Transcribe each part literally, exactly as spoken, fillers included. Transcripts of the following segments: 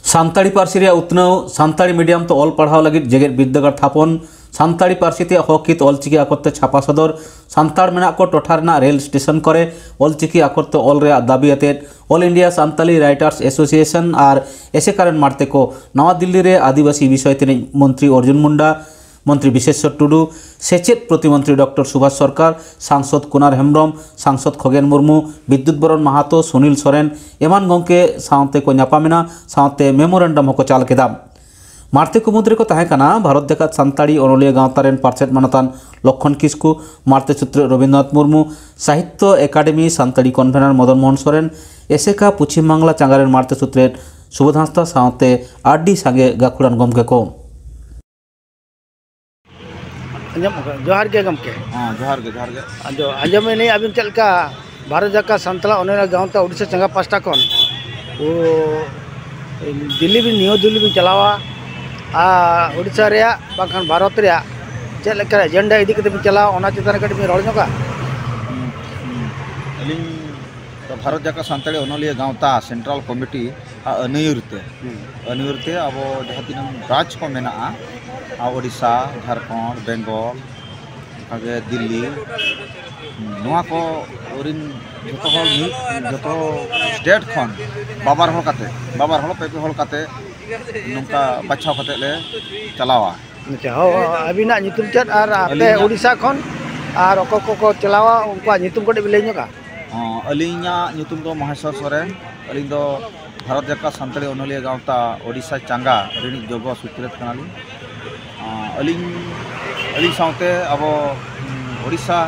ᱥᱟᱱᱛᱟᱲᱤ ᱯᱟᱹᱨᱥᱤ ᱨᱮᱭᱟᱜ ᱩᱛᱱᱟᱹᱣ, ᱥᱟᱱᱛᱟᱲᱤ ᱢᱤᱰᱤᱭᱟᱢ ᱛᱮ ᱚᱞ ᱯᱟᱲᱦᱟᱣ ᱞᱟᱹᱜᱤᱫ ᱡᱮᱜᱮᱛ ᱵᱤᱨᱫᱟᱹᱜᱟᱲ ᱛᱷᱟᱯᱚᱱ, ᱥᱟᱱᱛᱟᱲᱤ ᱯᱟᱹᱨᱥᱤ ᱛᱮ ᱦᱚᱠ ᱦᱤᱛ ᱚᱞᱪᱤᱠᱤ ᱟᱠᱷᱚᱨ ᱛᱮ ᱪᱷᱟᱯᱟ ᱥᱚᱫᱚᱨ, ᱥᱟᱱᱛᱟᱲ ᱢᱮᱱᱟᱜ ᱠᱚ ᱴᱚᱴᱷᱟ ᱨᱮᱱᱟᱜ ᱨᱮᱞ ᱥᱴᱮᱥᱚᱱ ᱠᱚᱨᱮ ᱚᱞᱪᱤᱠᱤ ᱟᱠᱷᱚᱨ ᱛᱮ ᱚᱞ ᱨᱮᱭᱟᱜ ᱫᱟᱹᱵᱤ ᱟᱛᱮᱫ All India Santali Writers Association ᱟᱨ ᱮᱥᱮᱠᱟ ᱨᱮᱱ ᱢᱟᱲᱛᱮ ᱠᱚ ᱱᱟᱣᱟ ᱫᱤᱞᱞᱤ ᱨᱮ ᱟᱹᱫᱤᱵᱟᱹᱥᱤ ᱵᱤᱥᱚᱭ ᱛᱮ ᱢᱚᱱᱛᱨᱤ ᱚᱨᱡᱩᱱ ᱢᱩᱱᱰᱟ, ᱢᱚᱱᱛᱨᱤ ᱵᱤᱥᱮᱥᱥᱚᱨ ᱴᱩᱰᱩ, ᱥᱮᱪᱮᱫ ᱯᱨᱚᱛᱤᱢᱚᱱᱛᱨᱤ ᱰᱚᱠᱴᱚᱨ ᱥᱩᱵᱷᱟᱥ ᱥᱚᱨᱠᱟᱨ, ᱥᱟᱝᱥᱚᱫ ᱠᱩᱱᱟᱨ ᱦᱮᱢᱵᱽᱨᱚᱢ, ᱥᱟᱝᱥᱚᱫ ᱠᱷᱚᱜᱮᱱ ᱢᱩᱨᱢᱩ, ᱵᱤᱫᱽᱫᱩᱛ ᱵᱚᱨᱚᱱ ᱢᱟᱦᱟᱛᱚ, ᱥᱩᱱᱤᱞ ᱥᱚᱨᱮᱱ ᱮᱢᱟᱱ ᱜᱚᱢᱠᱮ ᱥᱟᱶᱛᱮ ᱠᱚ ᱧᱟᱯᱟᱢᱮᱱᱟ᱾ ᱥᱟᱶᱛᱮ ᱢᱮᱢᱳᱨᱮᱱᱰᱟᱢ ᱦᱚᱸᱠᱚ ᱪᱟᱞ ᱠᱮᱫᱟ᱾ ᱢᱟᱲᱛᱮ ᱠᱚ ᱢᱩᱫᱽ ᱨᱮᱠᱚ ᱛᱟᱦᱮᱸ ᱠᱟᱱᱟ ᱵᱷᱟᱨᱚᱛ ᱡᱟᱠᱟᱛ ᱥᱟᱱᱛᱟᱲᱤ ᱚᱱᱚᱞᱤᱭᱟᱹ ᱜᱟᱶᱛᱟ ᱨᱮᱱ ᱯᱟᱨᱥᱮᱛ ᱢᱟᱱᱚᱛᱟᱱ ᱞᱚᱠᱠᱷᱚᱱ ᱠᱤᱥᱠᱩ, ᱢᱟᱲᱛᱮ ᱥᱩᱛᱨᱮᱛ ᱨᱚᱵᱤᱱᱫᱨᱚᱱᱟᱛᱷ ᱢᱩᱨᱢᱩ, ᱥᱟᱦᱤᱛᱛᱚ ᱮᱠᱟᱰᱮᱢᱤ ᱥᱟᱱᱛᱟᱲᱤ ᱠᱚᱱᱵᱷᱮᱱᱟᱨ ᱢᱚᱫᱚᱱ ᱢᱳᱦᱚᱱ ᱥᱚᱨᱮᱱ, ᱮᱥᱮᱠᱟ ᱯᱚᱪᱷᱤᱢ ᱵᱟᱝᱞᱟ ᱪᱟᱸᱜᱟ ᱨᱮᱱ ᱢᱟᱲᱛᱮ ᱥᱩᱛᱨᱮᱛ ᱥᱩᱵᱳᱫᱷ ᱦᱟᱸᱥᱫᱟ ᱥᱟᱶᱛᱮ ᱟᱹᱰᱤ ᱥᱟᱸᱜᱮ ᱜᱟᱹᱠᱷᱩᱲᱟᱱ ᱜᱚᱢᱠᱮ ᱠᱚ᱾ ᱟᱸᱡᱚᱢ, ᱡᱚᱦᱟᱨ ᱜᱮ ᱜᱚᱢᱠᱮ᱾ ᱦᱮᱸ, ᱡᱚᱦᱟᱨ ᱜᱮ, ᱡᱚᱦᱟᱨ ᱜᱮ᱾ ᱟᱸᱡᱚᱢ, ᱟᱸᱡᱚᱢᱮᱫ ᱟᱹᱧ ᱟᱹᱵᱤᱱ ᱪᱮᱫ ᱞᱮᱠᱟ ᱵᱷᱟᱨᱚᱛ ᱡᱟᱠᱟᱛ ᱥᱟᱱᱛᱟᱲ ᱚᱱᱚᱞᱤᱭᱟᱹ ᱜᱟᱶᱛᱟ ᱳᱰᱤᱥᱟ ᱪᱟᱸᱜᱟ ᱯᱟᱥᱴᱟ ᱠᱷᱚᱱ ᱳ, ᱫᱤᱞᱞᱤ ᱵᱤᱱ, ᱱᱤᱭᱩ ᱫᱤᱞᱞᱤ ᱵᱤᱱ ᱪᱟᱞᱟᱣᱟ ᱟᱨ ᱳᱰᱤᱥᱟ ᱨᱮᱭᱟᱜ ᱵᱟᱝᱠᱷᱟᱱ ᱵᱷᱟᱨᱚᱛ ᱨᱮᱭᱟᱜ ᱪᱮᱫ ᱞᱮᱠᱟ ᱮᱡᱮᱱᱰᱟ ᱤᱫᱤ ᱠᱟᱛᱮ ᱵᱤᱱ ᱪᱟᱞᱟᱣᱟ, ᱚᱱᱟ ᱪᱮᱛᱟᱱ ᱨᱮ ᱠᱟᱹᱴᱤᱡ ᱵᱤᱱ ᱨᱚᱲ ᱧᱚᱜᱟ? ᱦᱩᱸ, ᱦᱩᱸ᱾ ᱟᱹᱞᱤᱧ ᱫᱚ ᱵᱷᱟᱨᱚᱛ ᱡᱟᱠᱟᱛ ᱥᱟᱱᱛᱟᱲᱤ ᱚᱱᱚᱞᱤᱭᱟᱹ ᱜᱟᱶᱛᱟ ᱥᱮᱱᱴᱨᱟᱞ ᱠᱚᱢᱤᱴᱤ ᱟᱜ ᱟᱹᱱᱟᱹᱭᱟᱹᱨ ᱛᱮ, ᱦᱩᱸ᱾ ᱟᱹᱱᱟᱹᱭᱟᱹᱨ ᱛᱮ ᱟᱵᱚ ᱡᱟᱦᱟᱸ ᱛᱤᱱᱟᱹᱜ ᱵᱨᱟᱧᱪ ᱠᱚ ᱢᱮᱱᱟᱜᱼᱟ, ᱟᱨ ᱳᱰᱤᱥᱟ, ᱡᱷᱟᱲᱠᱷᱚᱸᱰ, ᱵᱮᱝᱜᱚᱞ, ᱚᱱᱠᱟᱜᱮ ᱫᱤᱞᱞᱤ, ᱱᱚᱣᱟ ᱠᱚ ᱨᱤᱱ ᱡᱚᱛᱚ ᱦᱚᱲ ᱢᱤᱫ, ᱡᱚᱛᱚ ᱥᱴᱮᱴ ᱠᱷᱚᱱ ᱵᱟᱵᱟᱨ ᱦᱚᱲ ᱠᱟᱛᱮ, ᱵᱟᱵᱟᱨ ᱦᱚᱲ, ᱯᱮ ᱯᱮ ᱦᱚᱲ ᱠᱟᱛᱮ ᱱᱚᱝᱠᱟ ᱵᱟᱪᱷᱟᱣ ᱠᱟᱛᱮ ᱞᱮ ᱪᱟᱞᱟᱣᱟ᱾ ᱟᱪᱪᱷᱟ, ᱦᱳᱭ, ᱦᱳᱭ, ᱟᱹᱵᱤᱱᱟᱜ ᱧᱩᱛᱩᱢ ᱪᱮᱫ ᱟᱨ ᱟᱯᱮ ᱟᱹᱞᱤᱧᱟᱜ ᱳᱰᱤᱥᱟ ᱠᱷᱚᱱ ᱟᱨ ᱚᱠᱚᱭ ᱠᱚᱠᱚ ᱪᱟᱞᱟᱣᱟ ᱩᱱᱠᱩᱣᱟᱜ ᱧᱩᱛᱩᱢ ᱠᱟᱹᱴᱤᱡ ᱵᱤᱱ ᱞᱟᱹᱭ ᱧᱚᱜᱟ? ᱦᱚᱸ, ᱟᱹᱞᱤᱧᱟᱜ ᱧᱩᱛᱩᱢ ᱫᱚ ᱢᱚᱦᱮᱥᱣᱚᱨ ᱥᱚᱨᱮᱱ᱾ ᱟᱹᱞᱤᱧ ᱫᱚ ᱵᱷᱟᱨᱚᱛ ᱡᱟᱠᱟᱛ ᱥᱟᱱᱛᱟᱲᱤ ᱚᱱᱚᱞᱤᱭᱟᱹ ᱜᱟᱶᱛᱟ ᱳᱰᱤᱥᱟ ᱪᱟᱸᱜᱟ ᱨᱤᱱᱤᱡ ᱡᱚᱜᱚ ᱥᱩᱛᱨᱮᱛ ᱠᱟᱱᱟᱞᱤᱧ᱾ ᱟᱸ, ᱟᱹᱞᱤᱧ, ᱟᱹᱞᱤᱧ ᱥᱟᱶᱛᱮ ᱟᱵᱚ, ᱩᱸ, ᱳᱰᱤᱥᱟ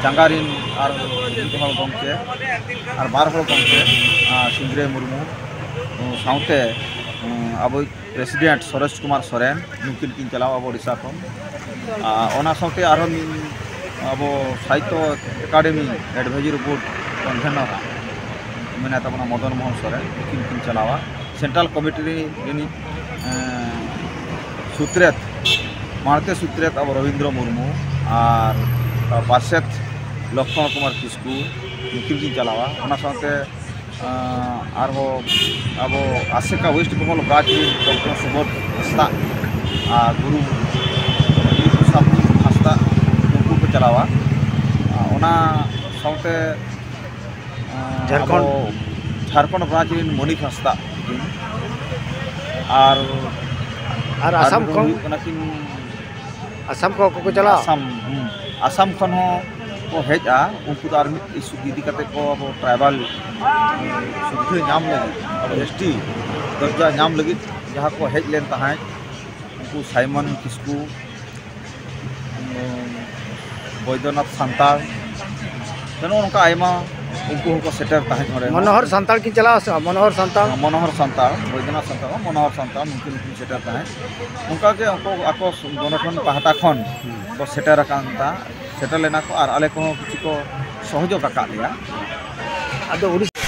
ᱪᱟᱸᱜᱟ ᱨᱤᱱ ᱟᱨ ᱢᱤᱫ ᱦᱚᱲ ᱜᱚᱢᱠᱮ ᱟᱨ ᱵᱟᱨ ᱦᱚᱲ ᱜᱚᱢᱠᱮ, ᱟᱸ, ᱥᱤᱝᱨᱟᱹᱭ ᱢᱩᱨᱢᱩ, ᱩᱸ, ᱥᱟᱶᱛᱮ, ᱩᱸ, ᱟᱵᱚᱭᱤᱡ ᱯᱨᱮᱥᱤᱰᱮᱱᱴ ᱥᱚᱨᱮᱥ ᱠᱩᱢᱟᱨ ᱥᱚᱨᱮᱱ, ᱱᱩᱠᱤᱱ ᱠᱤᱱ ᱪᱟᱞᱟᱣᱟ ᱟᱵᱚ ᱳᱰᱤᱥᱟ ᱠᱷᱚᱱ᱾ ᱟᱨ ᱚᱱᱟ ᱥᱟᱶᱛᱮ ᱟᱨᱦᱚᱸ ᱢᱤᱫ ᱟᱵᱚ ᱥᱟᱦᱤᱛᱛᱚ ᱮᱠᱟᱰᱮᱢᱤ ᱮᱰᱵᱷᱟᱭᱡᱟᱨᱤ ᱵᱳᱨᱰ ᱠᱚᱱᱵᱷᱮᱱᱚᱨ ᱢᱮᱱᱟᱭ ᱛᱟᱵᱚᱱᱟ ᱢᱚᱫᱚᱱ ᱢᱳᱦᱚᱱ ᱥᱚᱨᱮᱱ, ᱱᱩᱠᱤᱱ ᱠᱤᱱ ᱪᱟᱞᱟᱣᱟ᱾ ᱥᱮᱱᱴᱨᱟᱞ ᱠᱚᱢᱤᱴᱤ ᱨᱤᱱᱤᱡ, ᱮᱸ, ᱥᱩᱛᱨᱮᱛ, ᱢᱟᱲᱛᱮ ᱥᱩᱛᱨᱮᱛ ᱟᱵᱚ ᱨᱚᱵᱤᱱᱫᱨᱚ ᱢᱩᱨᱢᱩ ᱟᱨ ᱯᱟᱨᱥᱮᱛ ᱞᱚᱠᱠᱷᱚᱱ ᱠᱩᱢᱟᱨ ᱠᱤᱥᱠᱩ, ᱱᱩᱠᱤᱱ ᱠᱤᱱ ᱪᱟᱞᱟᱣᱟ᱾ ᱚᱱᱟ ᱥᱟᱶᱛᱮ ᱟᱨᱦᱚᱸ ᱟᱵᱚ ᱟᱥᱮᱠᱟ ᱳᱭᱮᱥᱴ ᱵᱮᱝᱜᱚᱞ ᱵᱨᱟᱧᱪ ᱨᱮᱱ ᱰᱚᱠᱴᱚᱨ ᱥᱩᱵᱳᱫᱷ ᱦᱟᱸᱥᱫᱟ ᱟᱨ ᱜᱩᱨᱩ ᱜᱤᱨᱤ ᱯᱨᱚᱥᱟᱫᱽ ᱦᱟᱸᱥᱫᱟ, ᱩᱱᱠᱩ ᱠᱚ ᱪᱟᱞᱟᱣᱟ᱾ ᱚᱱᱟ ᱥᱟᱶᱛᱮ ᱡᱷᱟᱲᱠᱷᱚᱸᱰ᱾ ᱟᱵᱚ ᱡᱷᱟᱲᱠᱷᱚᱸᱰ ᱵᱨᱟᱧᱪ ᱨᱮᱱ ᱢᱚᱱᱤᱠ ᱦᱟᱸᱥᱫᱟ ᱟᱨ ᱟᱨ ᱟᱥᱟᱢ ᱟᱨ ᱠᱷᱚᱱ? ᱦᱩᱭᱩᱜ ᱠᱟᱱᱟ ᱠᱤᱱ ᱟᱥᱟᱢ ᱠᱚ ᱠᱚ ᱪᱟᱞᱟᱜᱼᱟ? ᱟᱥᱟᱢ, ᱦᱩᱸ᱾ ᱟᱥᱟᱢ ᱠᱷᱚᱱ ᱦᱚᱸ ᱠᱚ ᱦᱮᱡᱼᱟ᱾ ᱩᱱᱠᱩ ᱫᱚ ᱟᱨ ᱢᱤᱫ ᱤᱥᱩ ᱤᱫᱤ ᱠᱟᱛᱮ ᱠᱚ ᱟᱵᱚ ᱴᱨᱟᱭᱵᱟᱞ ᱥᱩᱵᱤᱫᱷᱟᱹ ᱧᱟᱢ ᱞᱟᱹᱜᱤᱫ, ᱟᱵᱚ ᱮᱥ ᱴᱤ ᱫᱚᱨᱡᱟ ᱧᱟᱢ ᱞᱟᱹᱜᱤᱫ ᱡᱟᱦᱟᱸ ᱠᱚ ᱦᱮᱡ ᱞᱮᱱ ᱛᱟᱦᱮᱸᱫ, ᱩᱱᱠᱩ ᱥᱟᱭᱢᱚᱱ ᱠᱤᱥᱠᱩ, ᱩᱸ, ᱵᱚᱭᱫᱚᱱᱟᱛᱷ ᱥᱟᱱᱛᱟᱲ, ᱥᱮ ᱱᱚᱜᱼᱚ ᱱᱚᱝᱠᱟ ᱟᱭᱢᱟ, ᱩᱱᱠᱩ ᱦᱚᱸᱠᱚ ᱥᱮᱴᱮᱨ ᱛᱟᱦᱮᱸᱫ ᱱᱚᱰᱮ ᱦᱚᱸ᱾ ᱢᱚᱱᱳᱦᱚᱨ ᱥᱟᱱᱛᱟᱲ ᱠᱤᱱ ᱪᱟᱞᱟᱣᱟ ᱥᱮ ᱵᱟᱝ? ᱢᱚᱱᱳᱦᱚᱨ ᱥᱟᱱᱛᱟᱲ? ᱢᱚᱱᱳᱦᱚᱨ ᱥᱟᱱᱛᱟᱲ, ᱵᱚᱭᱫᱚᱱᱟᱛᱷ ᱥᱟᱱᱛᱟᱲ, ᱢᱚᱱᱳᱦᱚᱨ ᱥᱟᱱᱛᱟᱲ, ᱱᱩᱠᱤᱱ ᱦᱚᱸᱠᱤᱱ ᱥᱮᱴᱮᱨ ᱛᱟᱦᱮᱸᱫ᱾ ᱚᱱᱠᱟᱜᱮ ᱩᱱᱠᱩ ᱟᱠᱚ ᱥᱚᱝᱜᱚᱴᱷᱚᱱ ᱯᱟᱦᱴᱟ ᱠᱷᱚᱱ ᱠᱚ ᱥᱮᱴᱮᱨ ᱟᱠᱟᱱ ᱛᱟ-, ᱥᱮᱴᱮᱨ ᱞᱮᱱᱟ ᱠᱚ ᱟᱨ ᱟᱞᱮ ᱠᱚᱦᱚᱸ ᱠᱤᱪᱷᱩ ᱠᱚ ᱥᱚᱦᱚᱡᱳᱜᱽ ᱟᱠᱟᱫ ᱞᱮᱭᱟ᱾ ᱟᱫᱚ ᱩᱲᱤᱥᱥᱟ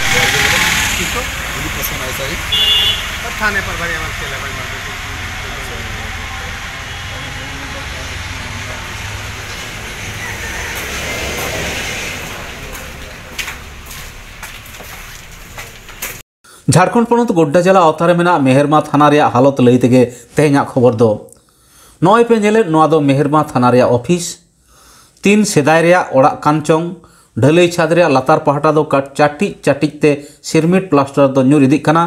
ᱛᱷᱟᱱᱮ ᱯᱟᱨ ᱵᱷᱟᱨᱤ ᱟᱢᱟᱨ ᱠᱮᱞᱟ ᱵᱷᱟᱨᱤ ᱢᱟᱨ ᱡᱷᱟᱲᱠᱷᱚᱸᱰ ᱯᱚᱱᱚᱛ ᱜᱳᱰᱰᱟ ᱡᱮᱞᱟ ᱟᱣᱛᱟ ᱨᱮ ᱢᱮᱱᱟᱜ ᱢᱮᱦᱮᱨᱢᱟ ᱛᱷᱟᱱᱟ ᱨᱮᱭᱟᱜ ᱦᱟᱞᱚᱛ ᱞᱟᱹᱭ ᱛᱮᱜᱮ ᱛᱮᱦᱮᱧᱟᱜ ᱠᱷᱚᱵᱚᱨ ᱫᱚ᱾ ᱱᱚᱜᱼᱚᱭ ᱯᱮ ᱧᱮᱞᱮᱫ, ᱱᱚᱣᱟ ᱫᱚ ᱢᱮᱦᱮᱨᱢᱟ ᱛᱷᱟᱱᱟ ᱨᱮᱭᱟᱜ ᱚᱯᱷᱤᱥ᱾ ᱛᱤᱱ ᱥᱮᱫᱟᱭ ᱨᱮᱭᱟᱜ ᱚᱲᱟᱜ ᱠᱟᱱ ᱪᱚᱝ, ᱰᱷᱟᱹᱞᱟᱹᱭ ᱪᱷᱟᱫᱽ ᱨᱮᱭᱟᱜ ᱞᱟᱛᱟᱨ ᱯᱟᱦᱴᱟ ᱫᱚ ᱠᱟᱴ ᱪᱟᱹᱴᱤᱡ ᱪᱟᱹᱴᱤᱡ ᱛᱮ ᱥᱤᱨᱢᱤᱴ ᱯᱞᱟᱥᱴᱟᱨ ᱫᱚ ᱧᱩᱨ ᱤᱫᱤᱜ ᱠᱟᱱᱟ᱾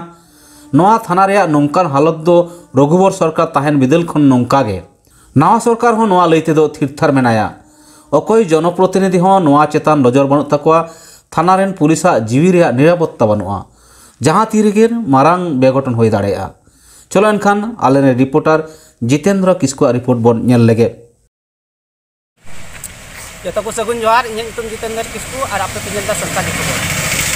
ᱱᱚᱣᱟ ᱛᱷᱟᱱᱟ ᱨᱮᱭᱟᱜ ᱱᱚᱝᱠᱟᱱ ᱦᱟᱞᱚᱛ ᱫᱚ ᱨᱚᱜᱷᱩᱵᱚᱨ ᱥᱚᱨᱠᱟᱨ ᱛᱟᱦᱮᱱ ᱵᱤᱫᱟᱹᱞ ᱠᱷᱚᱱ ᱱᱚᱝᱠᱟ ᱜᱮ᱾ ᱱᱟᱣᱟ ᱥᱚᱨᱠᱟᱨ ᱦᱚᱸ ᱱᱚᱣᱟ ᱞᱟᱹᱭ ᱛᱮᱫᱚ ᱛᱷᱤᱨ ᱛᱷᱟᱨ ᱢᱮᱱᱟᱭᱟ᱾ ᱚᱠᱚᱭ ᱡᱚᱱᱚᱯᱨᱚᱛᱤᱱᱤᱫᱷᱤ ᱦᱚᱸ ᱱᱚᱣᱟ ᱪᱮᱛᱟᱱ ᱱᱚᱡᱚᱨ ᱵᱟᱹᱱᱩᱜ ᱛᱟᱠᱚᱣᱟ᱾ ᱛᱷᱟᱱᱟ ᱨᱮᱱ ᱯᱩᱞᱤᱥᱟᱜ ᱡᱤᱣᱤ ᱨᱮᱭᱟᱜ ᱱᱤᱨᱟᱯᱚᱛᱛᱟ ᱵᱟᱹᱱᱩᱜᱼᱟ᱾ ᱡᱟᱦᱟᱸ ᱛᱤ ᱨᱮᱜᱮ ᱢᱟᱨᱟᱝ ᱵᱮᱜᱷᱚᱴᱚᱱ ᱦᱩᱭ ᱫᱟᱲᱮᱭᱟᱜᱼᱟ᱾ ᱪᱚᱞᱚ ᱮᱱᱠᱷᱟᱱ ᱟᱞᱮ ᱨᱮᱱ ᱨᱤᱯᱳᱨᱴᱟᱨ ᱡᱤᱛᱮᱱᱫᱨᱚ ᱠᱤᱥᱠᱩᱣᱟᱜ ᱨᱤᱯᱳᱨᱴ ᱵᱚᱱ ᱧᱮᱞ ᱞᱮᱜᱮ᱾ ᱡᱚᱛᱚ ᱠᱚ ᱥᱟᱹᱜᱩᱱ ᱡᱚᱦᱟᱨ, ᱤᱧᱟᱹᱜ ᱧᱩᱛᱩᱢ ᱡᱤᱛᱮᱱᱫᱨᱚ ᱠᱤᱥᱠᱩ ᱟᱨ ᱟᱯᱮ ᱯᱮ ᱧᱮᱞ ᱮᱫᱟ ᱥᱟᱱᱛᱟᱲᱤ ᱠᱷᱚᱵᱚᱨ᱾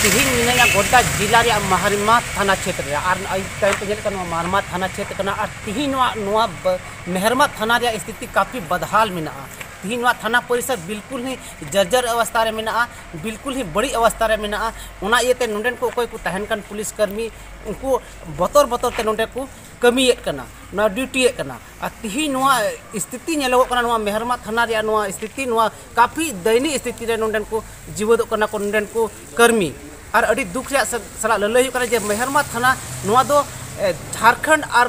ᱛᱤᱦᱤᱧ ᱢᱤᱱᱟᱹᱧᱟ ᱜᱳᱰᱰᱟ ᱡᱮᱞᱟ ᱨᱮᱭᱟᱜ ᱢᱟᱦᱟᱨᱢᱟ ᱛᱷᱟᱱᱟ ᱪᱷᱮᱛᱨᱚ ᱨᱮ, ᱟᱨ ᱱᱚᱜᱼᱚᱭ ᱛᱟᱭᱚᱢ ᱯᱮ ᱧᱮᱞᱮᱫ ᱠᱟᱱᱟ ᱱᱚᱣᱟ ᱢᱟᱦᱟᱨᱢᱟ ᱛᱷᱟᱱᱟ ᱪᱷᱮᱛᱨᱚ ᱠᱟᱱᱟ, ᱟᱨ ᱛᱤᱦᱤᱧ ᱱᱚᱣᱟ, ᱱᱚᱣᱟ ᱵ-, ᱢᱮᱦᱮᱨᱢᱟ ᱛᱷᱟᱱᱟ ᱨᱮᱭᱟᱜ ᱥᱛᱷᱤᱛᱤ ᱠᱟᱯᱷᱤ ᱵᱟᱫᱦᱟᱞ ᱢᱮᱱᱟᱜᱼᱟ᱾ ᱛᱤᱦᱤᱧ ᱱᱚᱣᱟ ᱛᱷᱟᱱᱟ ᱯᱚᱨᱤᱥᱚᱨ ᱵᱤᱞᱠᱩᱞ ᱦᱤ ᱡᱟᱨᱡᱟᱨ ᱚᱵᱚᱥᱛᱷᱟ ᱨᱮ ᱢᱮᱱᱟᱜᱼᱟ, ᱵᱤᱞᱠᱩᱞ ᱦᱤ ᱵᱟᱹᱲᱤᱡ ᱚᱵᱚᱥᱛᱷᱟ ᱨᱮ ᱢᱮᱱᱟᱜᱼᱟ᱾ ᱚᱱᱟ ᱤᱭᱟᱹᱛᱮ ᱱᱚᱰᱮᱱ ᱠᱚ ᱚᱠᱚᱭ ᱠᱚ ᱛᱟᱦᱮᱱ ᱠᱟᱱ ᱯᱩᱞᱤᱥ ᱠᱟᱹᱨᱢᱤ, ᱩᱱᱠᱩ ᱵᱚᱛᱚᱨ ᱵᱚᱛᱚᱨ ᱛᱮ ᱱᱚᱰᱮ ᱠᱚ ᱠᱟᱹᱢᱤᱭᱮᱫ ᱠᱟᱱᱟ, ᱱᱚᱣᱟ ᱰᱤᱭᱩᱴᱤᱭᱮᱫ ᱠᱟᱱᱟ᱾ ᱟᱨ ᱛᱤᱦᱤᱧ ᱱᱚᱣᱟ ᱥᱛᱷᱤᱛᱤ ᱧᱮᱞᱚᱜᱚᱜ ᱠᱟᱱᱟ, ᱱᱚᱣᱟ ᱢᱮᱦᱮᱨᱢᱟ ᱛᱷᱟᱱᱟ ᱨᱮᱭᱟᱜ ᱱᱚᱣᱟ ᱥᱛᱷᱤᱛᱤ, ᱱᱚᱣᱟ ᱠᱟᱯᱷᱤ ᱫᱟᱭᱱᱤ ᱥᱛᱷᱤᱛᱤ ᱨᱮ ᱱᱚᱰᱮᱱ ᱠᱚ ᱡᱤᱣᱮᱫᱚᱜ ᱠᱟᱱᱟ ᱠᱚ, ᱱᱚᱰᱮᱱ ᱠᱚ ᱠᱟᱹᱨᱢᱤ᱾ ᱟᱨ ᱟᱹᱰᱤ ᱫᱩᱠ ᱨᱮᱭᱟᱜ ᱥᱟ- ᱥᱟᱞᱟᱜ ᱞᱟᱹᱞᱟᱹᱭ ᱦᱩᱭᱩᱜ ᱠᱟᱱᱟ ᱡᱮ ᱢᱮᱦᱮᱨᱢᱟ ᱛᱷᱟᱱᱟ ᱱᱚᱣᱟ ᱫᱚ, ᱮ, ᱡᱷᱟᱲᱠᱷᱚᱸᱰ ᱟᱨ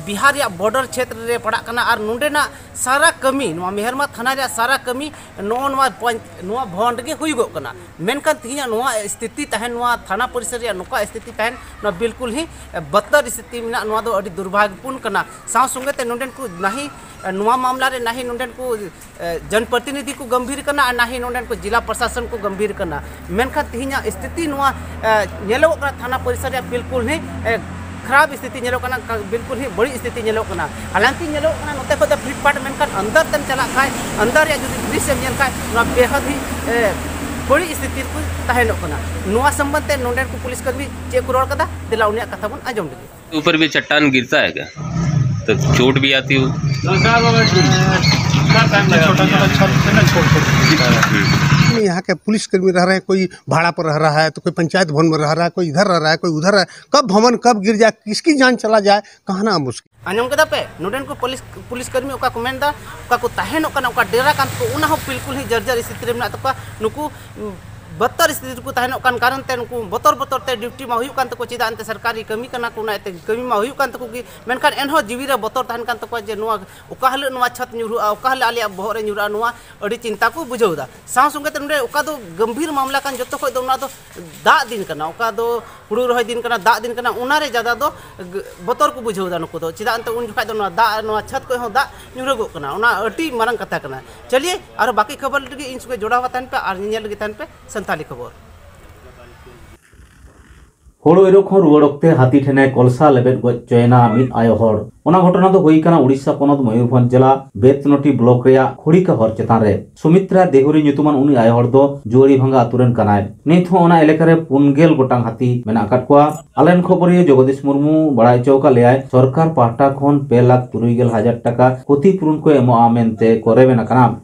ᱵᱤᱦᱟᱨ ᱨᱮᱭᱟᱜ border ᱪᱷᱮᱛᱨᱚ ᱨᱮ ᱯᱟᱲᱟᱜ ᱠᱟᱱᱟ ᱟᱨ ᱱᱚᱸᱰᱮᱱᱟᱜ ᱥᱟᱨᱟ ᱠᱟᱹᱢᱤ, ᱱᱚᱣᱟ ᱢᱮᱦᱮᱨᱢᱟ ᱛᱷᱟᱱᱟ ᱨᱮᱭᱟᱜ ᱥᱟᱨᱟ ᱠᱟᱹᱢᱤ ᱱᱚᱜᱼᱚ ᱱᱚᱣᱟ ᱯᱚᱧ- ᱱᱚᱣᱟ ᱵᱷᱚᱵᱚᱱ ᱨᱮᱜᱮ ᱦᱩᱭᱩᱜᱚᱜ ᱠᱟᱱᱟ᱾ ᱢᱮᱱᱠᱷᱟᱱ ᱛᱮᱦᱮᱧᱟᱜ ᱱᱚᱣᱟ ᱥᱛᱷᱤᱛᱤ ᱛᱟᱦᱮᱱ, ᱱᱚᱣᱟ ᱛᱷᱟᱱᱟ ᱯᱚᱨᱤᱥᱚᱨ ᱨᱮᱭᱟᱜ ᱱᱚᱝᱠᱟ ᱥᱛᱷᱤᱛᱤ ᱛᱟᱦᱮᱱ, ᱱᱚᱣᱟ ᱵᱤᱞᱠᱩᱞ ᱦᱤ, ᱮ, ᱵᱚᱛᱛᱚᱨ ᱥᱛᱷᱤᱛᱤ ᱢᱮᱱᱟᱜᱼᱟ᱾ ᱱᱚᱣᱟ ᱫᱚ ᱟᱹᱰᱤ ᱫᱩᱨᱵᱷᱟᱜᱽᱭᱚᱯᱩᱨᱱ ᱠᱟᱱᱟ᱾ ᱥᱟᱶ ᱥᱚᱸᱜᱮ ᱛᱮ ᱱᱚᱸᱰᱮᱱ ᱠᱚ ᱱᱟᱦᱤ, ᱮ, ᱱᱚᱣᱟ ᱢᱟᱢᱞᱟ ᱨᱮ ᱱᱟᱦᱤ ᱱᱚᱸᱰᱮᱱ ᱠᱚ ᱮ, ᱡᱚᱱᱯᱨᱚᱛᱤᱱᱤᱫᱷᱤ ᱠᱚ ᱜᱚᱢᱵᱷᱤᱨ ᱠᱟᱱᱟ ᱟᱨ ᱱᱟᱦᱤ ᱱᱚᱸᱰᱮᱱ ᱠᱚ ᱡᱮᱞᱟ ᱯᱨᱚᱥᱟᱥᱚᱱ ᱠᱚ ᱜᱚᱢᱵᱷᱤᱨ ᱠᱟᱱᱟ᱾ ᱢᱮᱱᱠᱷᱟᱱ ᱛᱮᱦᱮᱧᱟᱜ ᱥᱛᱷᱤᱛᱤ ᱱᱚᱣᱟ, ᱮ, ᱧᱮᱞᱚᱜᱚᱜ ᱠᱟᱱᱟ ᱛᱷᱟᱱᱟ ᱯᱚᱨᱤᱥᱚᱨ ᱨᱮᱭᱟᱜ ᱵᱤᱞᱠᱩᱞ ᱦᱤ, ᱮ, ᱠᱷᱟᱨᱟᱯ ᱥᱛᱷᱤᱛᱤ ᱧᱮᱞᱚᱜ ᱠᱟᱱᱟ, ᱠᱟ- ᱵᱤᱞᱠᱩᱞ ᱦᱤ ᱵᱟᱹᱲᱤᱡ ᱥᱛᱷᱤᱛᱤ ᱧᱮᱞᱚᱜ ᱠᱟᱱᱟ᱾ ᱦᱟᱞᱟᱝᱠᱤ ᱧᱮᱞᱚᱜ ᱠᱟᱱᱟ ᱱᱚᱛᱮ ᱠᱷᱚᱱ ᱫᱚ ᱯᱷᱤᱴᱯᱷᱟᱴ, ᱢᱮᱱᱠᱷᱟᱱ ᱟᱱᱫᱟᱨ ᱛᱮᱢ ᱪᱟᱞᱟᱜ ᱠᱷᱟᱡ, ᱟᱱᱫᱟᱨ ᱨᱮᱭᱟᱜ ᱡᱩᱫᱤ ᱫᱨᱤᱥᱥᱚᱢ ᱧᱮᱞ ᱠᱷᱟᱡ, ᱱᱚᱣᱟ ᱵᱮᱦᱟᱫ ᱦᱤ, ᱮ, ᱵᱟᱹᱲᱤᱡ ᱥᱛᱷᱤᱛᱤ ᱨᱮᱠᱚ ᱛᱟᱦᱮᱱᱚᱜ ᱠᱟᱱᱟ᱾ ᱱᱚᱣᱟ ᱥᱚᱢᱵᱚᱱᱫᱷ ᱛᱮ ᱱᱚᱸᱰᱮᱱ ᱠᱚ ᱯᱩᱞᱤᱥ ᱠᱚᱨᱢᱤ ᱪᱮᱫ ᱠᱚ ᱨᱚᱲ ᱠᱟᱫᱟ, ᱫᱮᱞᱟ ᱩᱱᱤᱭᱟᱜ ᱠᱟᱛᱷᱟ ᱵᱚᱱ ᱟᱸᱡᱚᱢ ᱞᱮᱜᱮ᱾ ऊपर भी चट्टान गिरता है क्या? तो चोट भी आती हो? छोटा छोटा छत से ना छोड़ छोड़। यहाँ के पुलिसकर्मी रह रहे हैं, कोई भाड़ा पर रह रहा है, तो कोई पंचायत भवन में रह रहा है, कोई इधर रह रहा है, कोई उधर है। कब भवन कब गिर जाए, किसकी जान चला जाए, कहना मुश्किल। ᱟᱸᱡᱚᱢ ᱠᱮᱫᱟ ᱯᱮ? ᱱᱚᱰᱮᱱ ᱠᱚ ᱯᱩᱞᱤᱥ ᱯᱩᱞᱤᱥ ᱠᱟᱹᱢᱤ ᱚᱠᱟ ᱠᱚ ᱢᱮᱱᱫᱟ, ᱚᱠᱟ ᱠᱚ ᱛᱟᱦᱮᱱᱚᱜ ᱠᱟᱱᱟ, ᱚᱠᱟ ᱰᱮᱨᱟ ᱠᱟᱱ ᱛᱟᱠᱚ, ᱚᱱᱟ ᱦᱚᱸ ᱵᱤᱞᱠᱩᱞ ᱦᱤ ᱡᱟᱨᱡᱟᱨ ᱥᱛᱷᱤᱛᱤ ᱨᱮ ᱢᱮᱱᱟᱜ ᱛᱟᱠᱚᱣᱟ᱾ ᱱᱩᱠᱩ ᱩᱢ, ᱵᱚᱛᱛᱚᱨ ᱥᱛᱷᱤᱛᱤ ᱨᱮᱠᱚ ᱛᱟᱦᱮᱱᱚᱜ ᱠᱟᱱ ᱠᱟᱨᱚᱱ ᱛᱮ ᱱᱩᱠᱩ ᱵᱚᱛᱚᱨ ᱵᱚᱛᱚᱨ ᱛᱮ ᱰᱤᱭᱩᱴᱤ ᱢᱟ ᱦᱩᱭᱩᱜ ᱠᱟᱱ ᱛᱟᱠᱚ, ᱪᱮᱫᱟᱜ ᱮᱱᱛᱮ ᱥᱚᱨᱠᱟᱨᱤ ᱠᱟᱹᱢᱤ ᱠᱟᱱᱟ ᱠᱚ, ᱚᱱᱟ ᱤᱭᱟᱹᱛᱮ ᱠᱟᱹᱢᱤ ᱢᱟ ᱦᱩᱭᱩᱜ ᱠᱟᱱ ᱛᱟᱠᱚ ᱜᱮ᱾ ᱢᱮᱱᱠᱷᱟᱱ ᱮᱱᱦᱚᱸ ᱡᱤᱣᱤ ᱨᱮ ᱵᱚᱛᱚᱨ ᱛᱟᱦᱮᱱ ᱠᱟᱱ ᱛᱟᱠᱚᱣᱟ ᱡᱮ ᱱᱚᱣᱟ ᱚᱠᱟ ᱦᱤᱞᱳᱜ ᱱᱚᱣᱟ ᱪᱷᱟᱛ ᱧᱩᱨᱦᱩᱜᱼᱟ, ᱚᱠᱟ ᱦᱤᱞᱳᱜ ᱟᱞᱮᱭᱟᱜ ᱵᱚᱦᱚᱜ ᱨᱮ ᱧᱩᱨᱦᱩᱜᱼᱟ, ᱱᱚᱣᱟ ᱟᱹᱰᱤ ᱪᱤᱱᱛᱟ ᱠᱚ ᱵᱩᱡᱷᱟᱹᱣ ᱮᱫᱟ᱾ ᱥᱟᱶ ᱥᱚᱸᱜᱮ ᱛᱮ ᱱᱚᱰᱮ ᱚᱠᱟ ᱫᱚ ᱜᱟᱢᱵᱷᱤᱨ ᱢᱟᱢᱞᱟ ᱠᱟᱱ, ᱡᱚᱛᱚ ᱠᱷᱚᱡ ᱫᱚ ᱚᱱᱟ ᱫᱚ ᱫᱟᱜ ᱫᱤᱱ ᱠᱟᱱᱟ, ᱚᱠᱟ ᱫᱚ ᱦᱩᱲᱩ ᱨᱚᱦᱚᱭ ᱫᱤᱱ ᱠᱟᱱᱟ, ᱫᱟᱜ ᱫᱤᱱ ᱠᱟᱱᱟ, ᱚᱱᱟᱨᱮ ᱡᱟᱫᱟ ᱫᱚ ᱜ- ᱵᱚᱛᱚᱨ ᱠᱚ ᱵᱩᱡᱷᱟᱹᱣ ᱮᱫᱟ ᱱᱩᱠᱩ ᱫᱚ᱾ ᱪᱮᱫᱟᱜ ᱮᱱᱛᱮ ᱩᱱ ᱡᱚᱠᱷᱟᱡ ᱫᱚ ᱱᱚᱣᱟ ᱫᱟᱜ, ᱱᱚᱣᱟ ᱪᱷᱟᱛ ᱠᱷᱚᱡ ᱦᱚᱸ ᱫᱟᱜ ᱧᱩᱨᱦᱟᱹᱜᱚᱜ ᱠᱟᱱᱟ, ᱚᱱᱟ ᱟᱹᱰᱤ ᱢᱟᱨᱟᱝ ᱠᱟᱛᱷᱟ ᱠᱟᱱᱟ᱾ ᱪᱟᱞᱤᱭᱮ, ᱟᱨᱚ ᱵᱟᱹᱠᱤ ᱠᱷᱚᱵᱚᱨ ᱞᱟᱹᱜᱤᱫ ᱤᱧ ᱥᱚᱸᱜᱮ ᱡᱚᱲᱟᱣ ᱛᱟᱦᱮᱱ ᱯᱮ ᱟᱨ ᱧᱮᱧᱮᱞ ᱞᱟᱹᱜᱤᱫ ᱛᱟᱦᱮᱱ ᱯᱮ ᱥᱟᱱᱛᱟᱲᱤ ᱠᱷᱚᱵᱚᱨ᱾ ᱦᱳᱲᱳ ᱤᱨᱚᱜ ᱠᱷᱚᱱ ᱨᱩᱣᱟᱹᱲ ᱚᱠᱛᱮ ᱦᱟᱹᱛᱤ ᱴᱷᱮᱱᱮ ᱠᱚᱞᱥᱟ ᱞᱮᱵᱮᱫ ᱜᱚᱡ ᱦᱚᱪᱚᱭᱮᱱᱟ ᱢᱤᱫ ᱟᱭᱳ ᱦᱚᱲ᱾ ᱚᱱᱟ ᱜᱷᱚᱴᱚᱱᱟ ᱫᱚ ᱦᱩᱭ ᱠᱟᱱᱟ ᱩᱲᱤᱥᱥᱟ ᱯᱚᱱᱚᱛ ᱢᱚᱭᱩᱨᱵᱷᱚᱸᱡᱽ ᱡᱮᱞᱟ ᱵᱮᱛᱱᱚᱴᱤ ᱵᱞᱚᱠ ᱨᱮᱭᱟᱜ ᱠᱷᱚᱲᱤᱠᱟ ᱦᱚᱨ ᱪᱮᱛᱟᱱ ᱨᱮ᱾ ᱥᱩᱢᱤᱛᱨᱟ ᱫᱮᱦᱩᱨᱤ ᱧᱩᱛᱩᱢᱟᱱ ᱩᱱᱤ ᱟᱭᱳ ᱦᱚᱲ ᱫᱚ ᱡᱩᱣᱟᱹᱲᱤ ᱵᱷᱟᱸᱜᱟ ᱟᱛᱳ ᱨᱮᱱ ᱠᱟᱱᱟᱭ᱾ ᱱᱤᱛ ᱦᱚᱸ ᱚᱱᱟ ᱮᱞᱟᱠᱟ ᱨᱮ ᱯᱩᱱ ᱜᱮᱞ ᱜᱚᱴᱟᱝ ᱦᱟᱹᱛᱤ ᱢᱮᱱᱟᱜ ᱟᱠᱟᱫ ᱠᱚᱣᱟ᱾ ᱟᱞᱮᱨᱮᱱ ᱠᱷᱚᱵᱚᱨᱤᱭᱟᱹ ᱡᱚᱜᱚᱫᱤᱥ ᱢᱩᱨᱢᱩ ᱵᱟᱲᱟᱭ ᱦᱚᱪᱚ ᱟᱠᱟᱫ ᱞᱮᱭᱟᱭ, ᱥᱚᱨᱠᱟᱨ ᱯᱟᱦᱴᱟ ᱠᱷᱚᱱ ᱯᱮ ᱞᱟᱠᱷ ᱛᱩᱨᱩᱭ ᱜᱮᱞ ᱦᱟᱡᱟᱨ ᱴᱟᱠᱟ ᱠᱷᱚᱛᱤ ᱯᱩᱨᱩᱱ ᱠᱚ ᱮᱢᱚᱜᱼᱟ ᱢᱮᱱᱛᱮ ᱠᱚ ᱨᱮᱵᱮᱱ ᱟᱠᱟᱱᱟ᱾